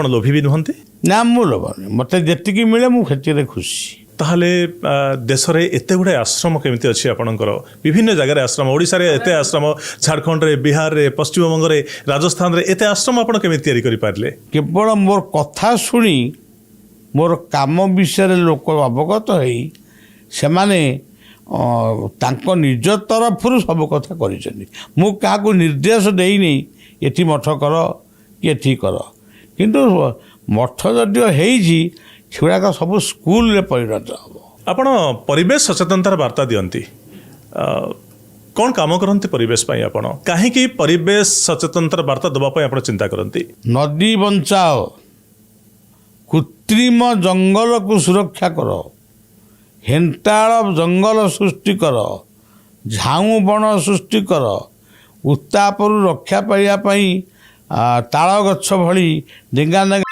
ଆପଣ ଲୋଭୀ ବି ନୁହନ୍ତି? ନା, ମୁଁ ଲୋଭ ନୁହେଁ। ମୋତେ ଯେତିକି ମିଳେ, ମୁଁ ସେତିକିରେ ଖୁସି। ତାହେଲେ ଦେଶରେ ଏତେ ଗୁଡ଼ାଏ ଆଶ୍ରମ କେମିତି ଅଛି ଆପଣଙ୍କର? ବିଭିନ୍ନ ଜାଗାରେ ଆଶ୍ରମ, ଓଡ଼ିଶାରେ ଏତେ ଆଶ୍ରମ, ଝାଡ଼ଖଣ୍ଡରେ, ବିହାରରେ, ପଶ୍ଚିମବଙ୍ଗରେ, ରାଜସ୍ଥାନରେ ଏତେ ଆଶ୍ରମ ଆପଣ କେମିତି ତିଆରି କରିପାରିଲେ? କେବଳ ମୋର କଥା ଶୁଣି, ମୋର କାମ ବିଷୟରେ ଲୋକ ଅବଗତ ହେଇ ସେମାନେ ତାଙ୍କ ନିଜ ତରଫରୁ ସବୁ କଥା କରିଛନ୍ତି। ମୁଁ କାହାକୁ ନିର୍ଦ୍ଦେଶ ଦେଇନି, ଏଠି ମଠ କର କି ଏଠି କର। କିନ୍ତୁ ମଠ ଯଦିଓ ହେଇଛି, ସେଗୁଡ଼ାକ ସବୁ ସ୍କୁଲରେ ପରିଣତ ହେବ। ଆପଣ ପରିବେଶ ସଚେତନତାର ବାର୍ତ୍ତା ଦିଅନ୍ତି। କ'ଣ କାମ କରନ୍ତି ପରିବେଶ ପାଇଁ ଆପଣ? କାହିଁକି ପରିବେଶ ସଚେତନତାର ବାର୍ତ୍ତା ଦେବା ପାଇଁ ଆପଣ ଚିନ୍ତା କରନ୍ତି? ନଦୀ ବଞ୍ଚାଅ, କୃତ୍ରିମ ଜଙ୍ଗଲକୁ ସୁରକ୍ଷା କର, ହେନ୍ତାଳ ଜଙ୍ଗଲ ସୃଷ୍ଟି କର, ଝାଉଁ ବଣ ସୃଷ୍ଟି କର, ଉତ୍ତାପରୁ ରକ୍ଷା ପାଇବା ପାଇଁ ତାଳ ଗଛ ଭଳି ଡେଙ୍ଗା ଡେଙ୍ଗା